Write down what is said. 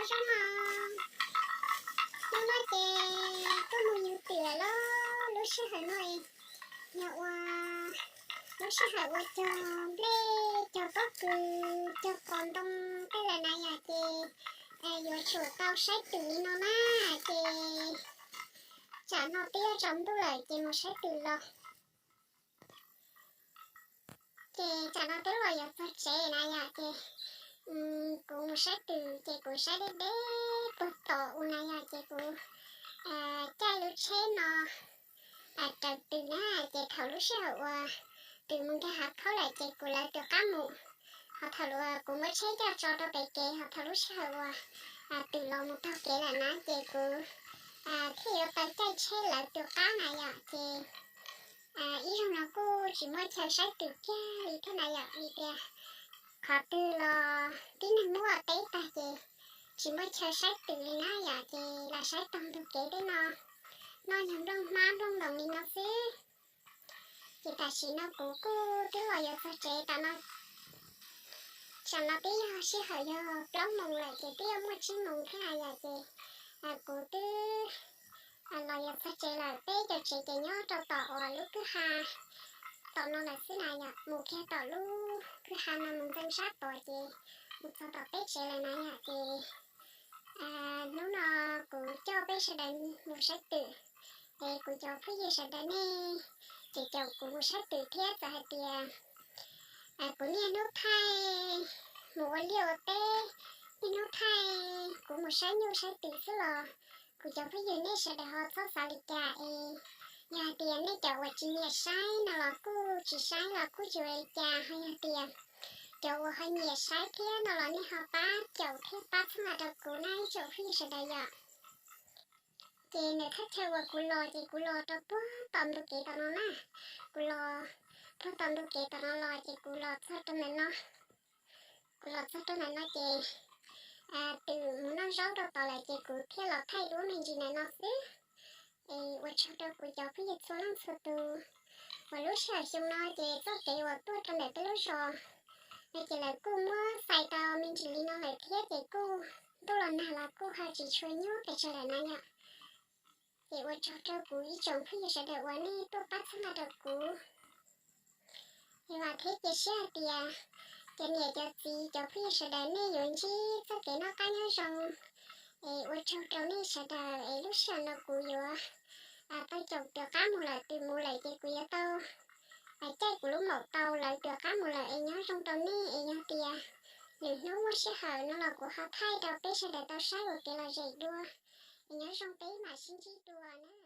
Zoo no, hnub no ces tuaj mus yug twm lawm lauj. Lub sij hawm no yog ua lub sij hawm ua cog nplej, cog pob kws, cog qos ntoo tej lawm na yom, ces yuav tsum tau saib twm li no na. Ces tsam no twb yuav tsaus ntuj lawm ces mus saib twm los. Ces tsam no twb los yuav txog tsev na yom, ces kuv mus saib twm ces kuv saib deb deb puag tom u na yom, ces kuv caij lub tsheb no raws twm na. Ces thaum lub sij hawm uas twm mus nkag hav khaub lawm ces kuv lawv tus qab mus, ho thaum uas kuv muab tsheb coj tso rau pem kev, ho thaum lub sij hawm uas twm los mus taug kev lawm na ces kuv thiaj yuav tau caij tsheb lawv tus qab na yom. Ces ib zaug no kuj tsis muaj chaw saib twm kiag li thiab na yom, vim tias qhov twg los tib neeg muab ua teb tag ces tsis muaj chaw saib twm li na yom, ces lam saib taug ntug kev tej no, noj nyuag nplooj hmab nplooj ntoos li no xwb. Ces tam sim no kuv kuj twb los yuav txog tsev tam no. Tsam no twb yog sij hawm yog plaub moos lawm ces twb yuav muaj tsib moos thiab na yom, ces kuv twb los yuav txog tsev lawm. Peb cov tsev ces nyob rau tom uas lub kwj ha tom no lawm xwb na yom, mus kiag tom lub kwj ha no mus ntxeev sab tod ces mus txog tom peb tsev lawm na yom. Ces hnub no kuv coj peb sawv daws mus saib twm, es kuv cov phooj ywg sawv daws nej ces caum kuv mus saib twm thiab. Txawm hais tias kuv niaj hnub thaij mus ua liaj ua teb, niaj hnub thaij kuv mus saib nyuj saib twm xwb los kuv cov phooj ywg nej sawv daws ho txhob xav li cas es. Yog hais tias nej cov uas tsis nyiam saib no los kuj tsis saib los kuj tsis ua li cas, ho yog tias cov uas ho nyiam saib thiab no los nej ho pab caum thiab pab txhawb nqa rau kuv na ib tsoom phooj ywg sawv daws yom. Ces nws thaj chaw uas kuv los ces kuv los rau puag tom ntug kev tom no na. Kuv los puag tom ntug kev tom no los ces kuv los txog rau ntawm no. Kuv los txog rau ntawm no ces twm mus noj zaub rau tod lawm ces kuv thiaj los thaij duab me ntsis ntawm no xwb. Es ua tsaug rau kuv cov phooj ywg txhua leej txhua tus uas lub sij hawm xyoo no ces txoj kev uas tuaj rau ntawm peb lub zos no ces lawv kuj muab xais tau me ntsis li no lawm thiab ces kuj ntuj los nag los kuj ho tsis tshua nyuaj pes tsawg lawm na yom. Ces ua tsaug rau kuv ib tsoom phooj ywg sawv daws uas nej tuaj pab txhawb nqa rau kuv. Es vam thiab cia siab hais tias cov niam cov txiv cov phooj ywg sawv daws nej yuav ntsib txoj kev noj qab nyob zoo. Es ua tsaug rau nej sawv daws es lub sij hawm no kuv yuav tau caum tus qab mus lawm, twm mus lawm ces kuv yuav tau caij kuv lub maum tau lawv tus qab mus lawm es nyob zoo rau nej es yog tias lwm hnub muaj sij hawm no los kuv ho thaij rau peb sawv daws tau saib ua kev lom zem dua. Es nyob zoo peb mam sib ntsib dua na.